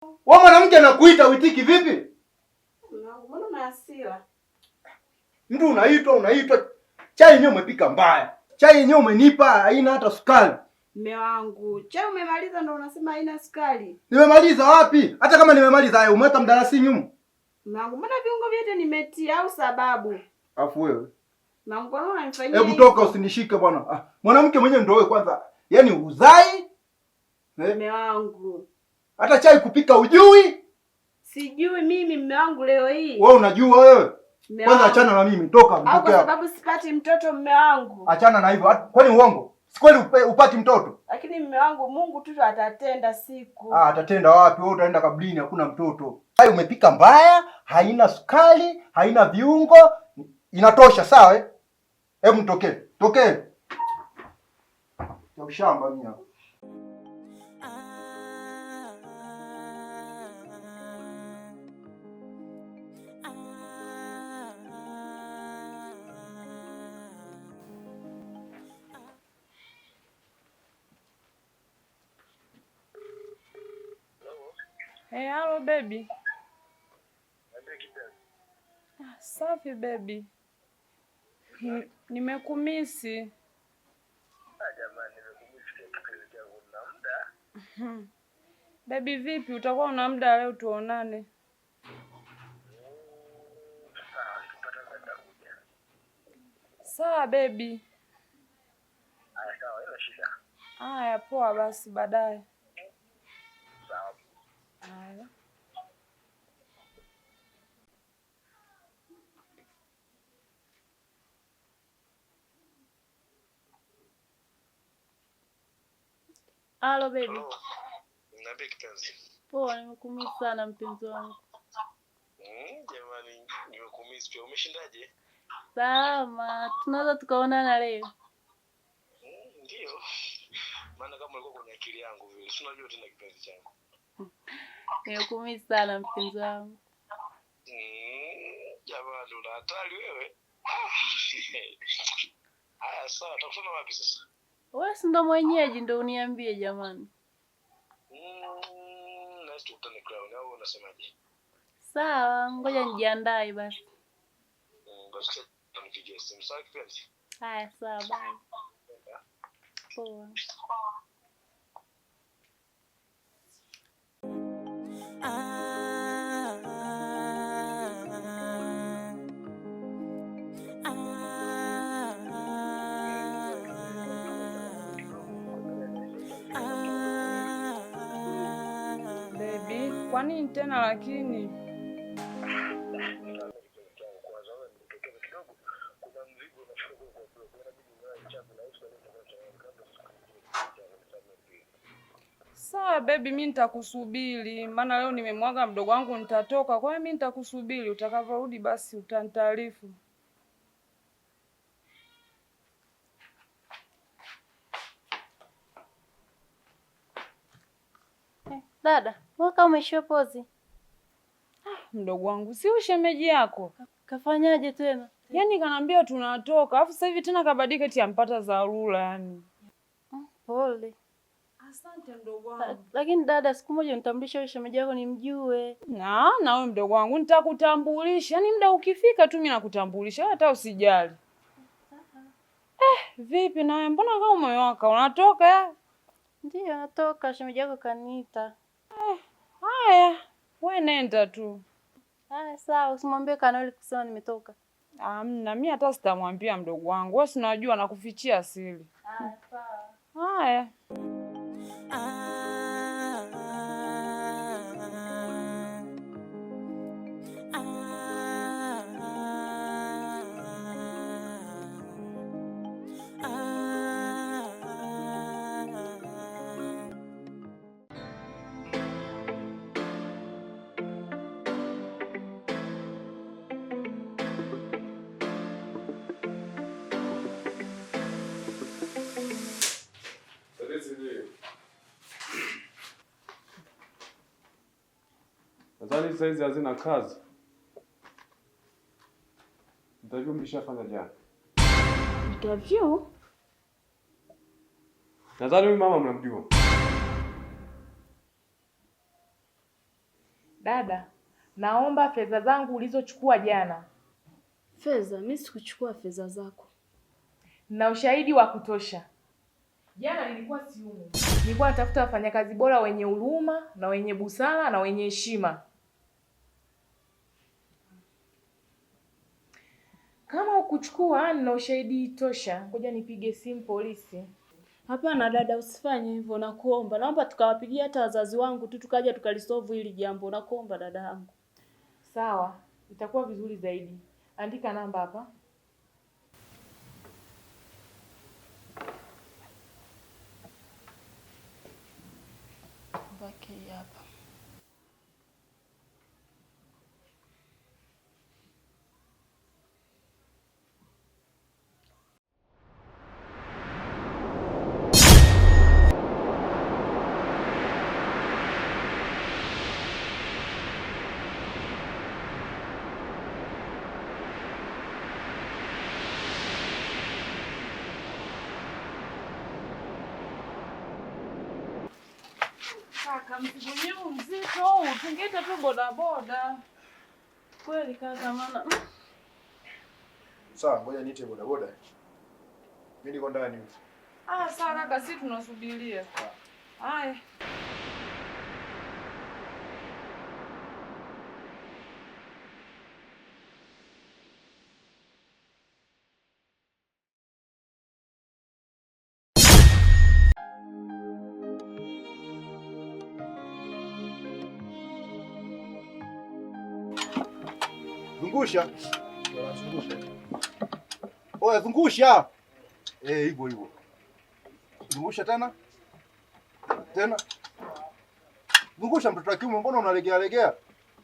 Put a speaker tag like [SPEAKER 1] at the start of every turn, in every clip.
[SPEAKER 1] Wewe mwanamke anakuita uitiki vipi?
[SPEAKER 2] Mbona una hasira?
[SPEAKER 1] Mtu unaitwa unaitwa, chai yenyewe umepika mbaya, chai yenyewe umenipa haina hata sukari.
[SPEAKER 2] Mume wangu, chai umemaliza ndo unasema haina sukari?
[SPEAKER 1] Nimemaliza wapi? Hata kama nimemaliza hayo umeweka mdalasini humu.
[SPEAKER 2] Mume wangu, mbona viungo vyote nimetia au sababu?
[SPEAKER 1] Afu wewe.
[SPEAKER 2] Mume wangu, mbona unanifanyia?
[SPEAKER 1] Hebu toka usinishike bwana. Ah, mwanamke mwenyewe ndio wewe kwanza. Yaani uzai.
[SPEAKER 2] Mume wangu.
[SPEAKER 1] Hata chai kupika ujui?
[SPEAKER 2] Sijui mimi mume wangu leo hii.
[SPEAKER 1] Wewe unajua wewe? Kwanza achana na mimi, toka
[SPEAKER 2] mtoke. Kwa sababu sipati mtoto mume wangu.
[SPEAKER 1] Achana na hivyo. Kwani uongo? Si kweli upati mtoto?
[SPEAKER 2] Lakini mume wangu Mungu tu atatenda siku.
[SPEAKER 1] Ah, atatenda wapi? Wewe utaenda kaburini hakuna mtoto. Chai umepika mbaya, haina sukari, haina viungo, inatosha sawa eh? Hebu mtokee. Tokee. Ya ushamba mimi hapa.
[SPEAKER 3] Hey, hello baby. Ah, safi baby. Nimekumisi. Baby vipi, utakuwa una muda leo tuonane? Sawa baby. Haya, poa basi baadaye. Haya.
[SPEAKER 4] Halo baby.
[SPEAKER 5] Niambie kipenzi.
[SPEAKER 4] Poa, nimekumisi sana mpenzi wangu.
[SPEAKER 5] Jamani, nimekumisi pia. Umeshindaje?
[SPEAKER 4] Salama, tunaweza tukaonana leo?
[SPEAKER 5] Ndio. Maana kama ulikuwa kwenye akili yangu vile. Si unajua tena kipenzi changu.
[SPEAKER 4] Nimekumisi sana mpenzi wangu.
[SPEAKER 5] Jamani, una hatari wewe. Haya, sawa, tutakutana wapi sasa?
[SPEAKER 4] Wewe si ndo mwenyeji ndo uniambie jamani.
[SPEAKER 5] Nice tukutane Crown au unasemaje?
[SPEAKER 4] Sawa, ngoja nijiandae basi.
[SPEAKER 5] Basi nipigie simu sawa kipenzi?
[SPEAKER 4] Haya, sawa, bye. Poa.
[SPEAKER 3] Baby, kwa nini tena lakini? Sawa baby, mi nitakusubiri, maana leo nimemwaga mdogo wangu nitatoka. Kwa hiyo mi nitakusubiri, utakavyorudi basi utanitaarifu.
[SPEAKER 4] Dada, mwaka umeishiwa pozi.
[SPEAKER 3] Mdogo wangu, si ushemeji yako?
[SPEAKER 4] Kafanyaje tena?
[SPEAKER 3] Yaani kanaambia tunatoka, alafu sasa hivi tena kabadilika eti ampata dharura yani.
[SPEAKER 4] Pole.
[SPEAKER 3] Asante mdogo wangu.
[SPEAKER 4] Lakini dada, siku moja nitambulisha huyo shemeji yako nimjue.
[SPEAKER 3] Na wewe mdogo wangu nitakutambulisha. Yaani muda ukifika tu mimi nakutambulisha, hata usijali. Vipi nawe mbona kama umewaka? Unatoka eh?
[SPEAKER 4] Ndiyo, natoka, shemeji yako kaniita.
[SPEAKER 3] Haya, wewe nenda tu.
[SPEAKER 4] Haya, sawa, usimwambie Kanoli kusema nimetoka.
[SPEAKER 3] Amna, mimi hata sitamwambia mdogo wangu. Wewe si unajua nakufichia siri.
[SPEAKER 4] Haya, sawa.
[SPEAKER 3] Haya.
[SPEAKER 6] Nadhani saizi hazina kazi. Interview mlishafanya jana.
[SPEAKER 2] Interview?
[SPEAKER 6] Nadhani huyu mama mnamjua.
[SPEAKER 7] Dada, naomba fedha zangu ulizochukua jana.
[SPEAKER 4] Fedha? Mimi sikuchukua fedha zako.
[SPEAKER 7] Na ushahidi wa kutosha. Jana nilikuwa siumu. Nilikuwa natafuta wafanyakazi bora wenye huruma na wenye busara na wenye heshima. Kama ukuchukua, nina ushahidi tosha. Ngoja nipige simu polisi.
[SPEAKER 4] Hapana dada, usifanye hivyo, nakuomba. Naomba tukawapigia hata wazazi wangu tu tukaja tukalisolve hili jambo. Nakuomba dada yangu.
[SPEAKER 7] Sawa, itakuwa vizuri zaidi. Andika namba hapa.
[SPEAKER 4] Baki hapa.
[SPEAKER 3] Kaka, mzigo wenyewe mzito huu, tungeita tu bodaboda.
[SPEAKER 4] Kweli kaka, maana
[SPEAKER 1] Sawa, ngoja niite bodaboda. Mimi niko ndani.
[SPEAKER 3] Ah, sawa kaka, sisi tunasubiria. Haya.
[SPEAKER 1] Zungusha. Zungusha. Oya, zungusha. Eh, hivyo hivyo. Zungusha tena. Tena. Zungusha mtoto wa kiume, mbona unalegea legea?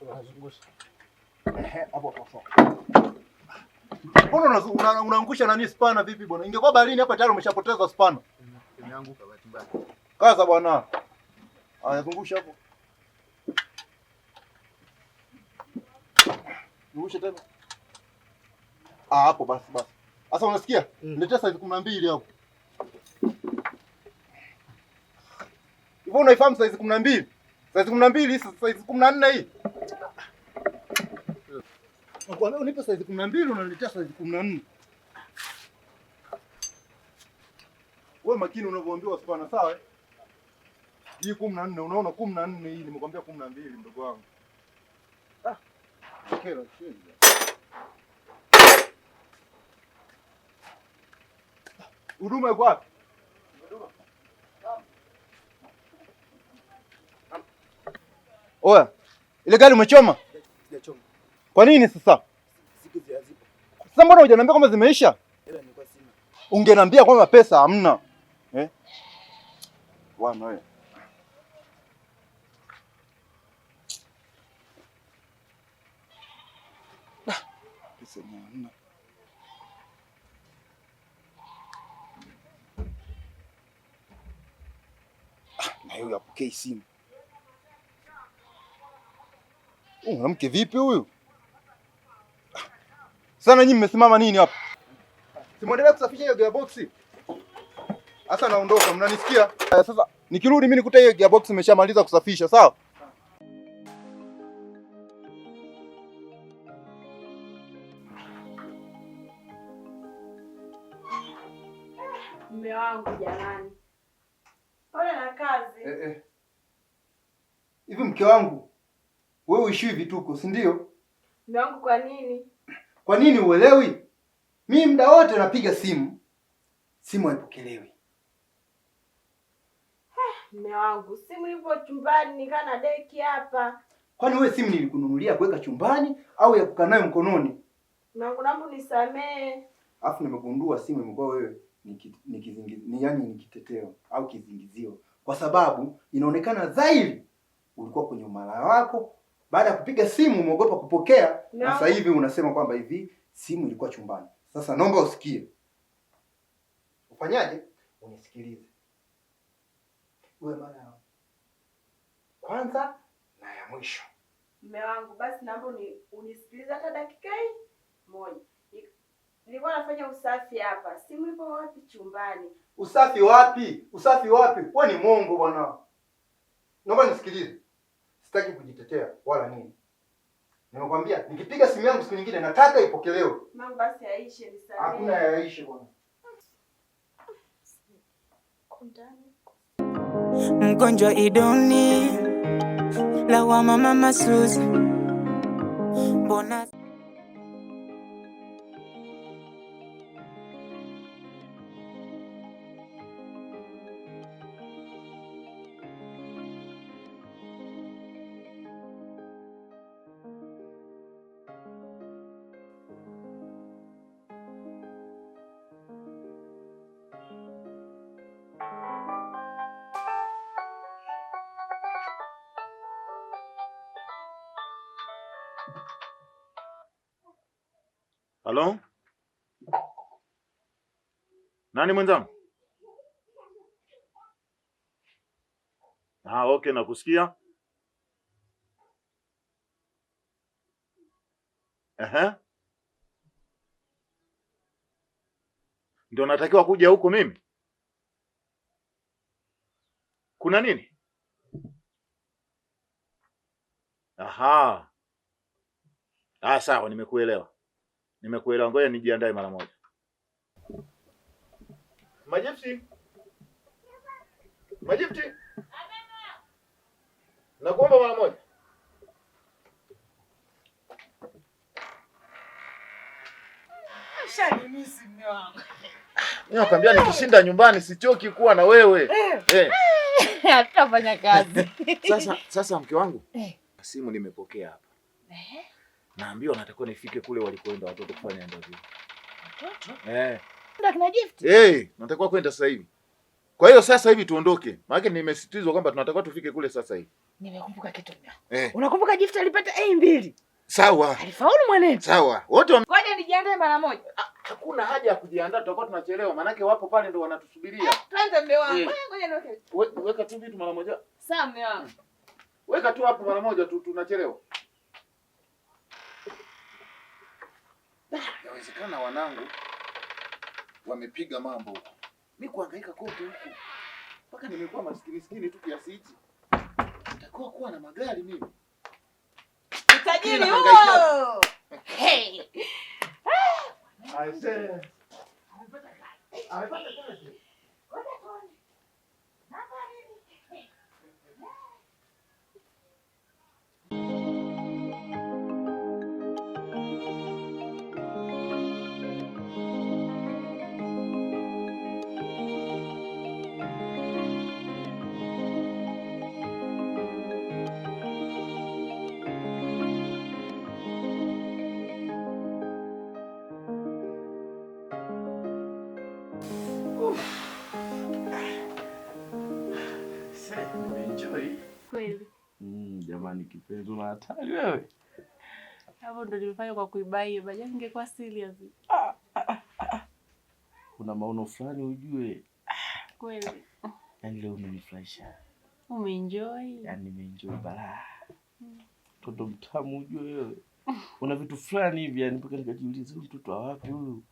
[SPEAKER 1] Unazungusha. Ehe, hapo hapo. Mbona unaangusha nani spana vipi bwana? Ingekuwa baharini hapa tayari umeshapoteza spana.
[SPEAKER 8] Imeanguka bahati mbaya.
[SPEAKER 1] Kaza bwana. Haya, zungusha hapo. Zungusha tena. Ah, hapo basi basi. Sasa unasikia? Niletea size 12 hapo. Hivyo unaifahamu size 12? Size 12, size 14 hii. Nakwambia unipe size 12 unaniletea size 14. Wewe makini unavyoambiwa spana, sawa? Hii 14 unaona 14 hii nimekwambia 12 mdogo wangu. Ah. Kero chini. Huduma iko wapi? Oya, ile gari umechoma?
[SPEAKER 8] Sijachoma.
[SPEAKER 1] Kwa nini sasa?
[SPEAKER 8] Siku hazipo.
[SPEAKER 1] Sasa mbona hujaniambia kwamba zimeisha?
[SPEAKER 8] Hela nilikuwa sina.
[SPEAKER 1] Ungeniambia kwamba pesa hamna. Eh? Bwana wewe. Pesa ni hamna. Na huyu apokei simu. Huyu mwanamke vipi huyu? Sana nyinyi mmesimama nini hapa? Simuendelea kusafisha hiyo gearbox. Sasa naondoka, mnanisikia? Sasa nikirudi mimi nikute hiyo gearbox imeshamaliza kusafisha, sawa?
[SPEAKER 2] Mume wangu jamani. Pole na kazi.
[SPEAKER 1] Hivi mke wangu, wewe uishiwi vituko, si ndio?
[SPEAKER 2] Mume wangu kwa nini?
[SPEAKER 1] Kwa nini uelewi? Mimi muda wote napiga simu, simu haipokelewi.
[SPEAKER 2] Mume wangu, simu ipo chumbani, nikaa na deki hapa.
[SPEAKER 1] Kwani wewe simu nilikununulia kuweka chumbani au ya kukaa nayo mkononi?
[SPEAKER 2] Mume wangu, naomba unisamee.
[SPEAKER 1] Alafu nimegundua simu imekuwa wewe ni ni kiteteo au kizingizio, kwa sababu inaonekana dhahiri ulikuwa kwenye umalaya wako. Baada ya kupiga simu umeogopa kupokea, na sasa hivi unasema kwamba hivi simu ilikuwa chumbani. Sasa naomba usikie. Ufanyaje? Unisikilize. Uwe mara ya kwanza na ya mwisho.
[SPEAKER 2] Mume wangu, basi naomba unisikilize hata dakika hii moja. Nilikuwa nafanya usafi hapa. Simu ipo wapi? Chumbani.
[SPEAKER 1] Usafi wapi? Usafi wapi? Wewe ni mwongo bwana. Naomba nisikilize. Sitaki kujitetea wala nini. Nimekwambia nikipiga simu yangu siku nyingine nataka ipokelewe.
[SPEAKER 2] Mambo basi yaishe, nisamehe.
[SPEAKER 1] Hakuna yaishe bwana.
[SPEAKER 9] Mgonjwa idoni lawama mama Suzy, mbona
[SPEAKER 10] Halo? Nani mwenzangu? Ah, okay, nakusikia. Ehe. Ndio natakiwa kuja huku mimi? Kuna nini? Aha. Ah, sawa, nimekuelewa. Nimekuelewa, ngoja nijiandae mara moja. Majipsi. Majipsi. Nakuomba mara moja.
[SPEAKER 11] Ushanimisi mume wangu.
[SPEAKER 10] Mimi nakwambia nikishinda nyumbani sichoki kuwa na wewe. Eh.
[SPEAKER 11] Hatutafanya kazi.
[SPEAKER 10] Sasa mke wangu. Simu nimepokea hapa. Naambiwa natakiwa nifike kule walikoenda watoto kufanya interview.
[SPEAKER 11] Watoto?
[SPEAKER 10] Eh.
[SPEAKER 11] Ndio kina Gift?
[SPEAKER 10] Eh, natakiwa kwenda sasa hivi. Kwa hiyo sasa hivi tuondoke. Maana nimesisitizwa kwamba tunatakiwa tufike kule sasa hivi.
[SPEAKER 11] Nimekumbuka kitu mume. Unakumbuka Gift alipata A2?
[SPEAKER 10] Sawa.
[SPEAKER 11] Alifaulu mwanetu.
[SPEAKER 10] Sawa. Wote
[SPEAKER 7] ngoja nijiandae mara moja.
[SPEAKER 10] Hakuna haja ya kujiandaa, tutakuwa tunachelewa. Maana wapo pale ndio wanatusubiria.
[SPEAKER 7] Twende mume wangu. Ngoja niweke.
[SPEAKER 10] Weka tu vitu mara moja.
[SPEAKER 7] Sawa mume wangu.
[SPEAKER 10] Weka tu hapo mara moja tu, tunachelewa. Yawezekana wanangu wamepiga mambo huko. Mimi kuhangaika kote huku mpaka nimekuwa maskini skini tu kiasi hichi. Nitakuwa kuwa na magari mimi.
[SPEAKER 11] Utajiri huo. Hey.
[SPEAKER 10] Aise. Amepata kazi.
[SPEAKER 4] Kweli.
[SPEAKER 12] Jamani kipenzi una hatari wewe.
[SPEAKER 4] Hapo ndo nimefanya kwa kuiba hiyo, baadaye ningekuwa serious.
[SPEAKER 12] Kuna maono fulani ujue.
[SPEAKER 4] Kweli.
[SPEAKER 12] Yaani leo umenifurahisha.
[SPEAKER 4] Umeenjoy?
[SPEAKER 12] Yaani nimeenjoy balaa. Mtoto mtamu ujue wewe. Una vitu fulani hivi yani mpaka nikajiuliza huyu mtoto wa wapi huyu?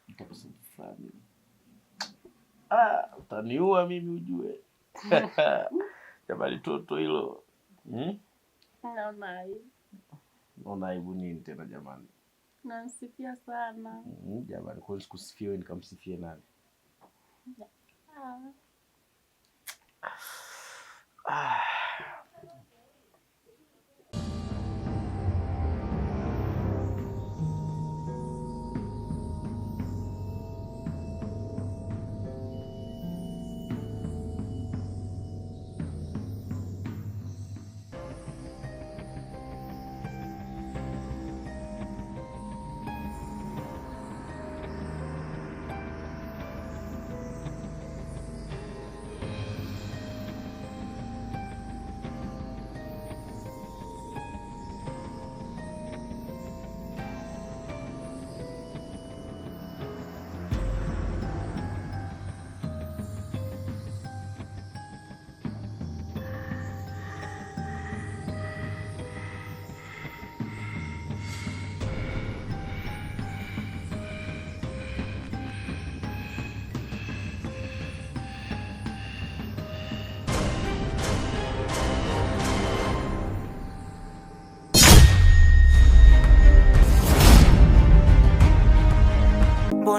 [SPEAKER 12] Nitakusema fulani. Utaniua mimi ujue. Jamani toto hilo.
[SPEAKER 4] Naona aibu.
[SPEAKER 12] Naona aibu nini tena jamani?
[SPEAKER 4] Namsifia sana.
[SPEAKER 12] Jamani kwa sikusifia wewe nikamsifie nani?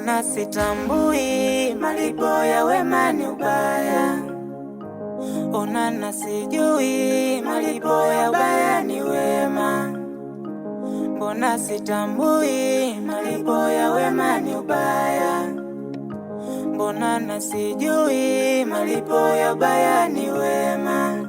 [SPEAKER 9] Mbona sitambui malipo ya wema ni ubaya? Ona na sijui malipo ya ubaya ni wema. Mbona sitambui malipo ya wema ni ubaya? Mbona na sijui malipo ya ubaya ni wema.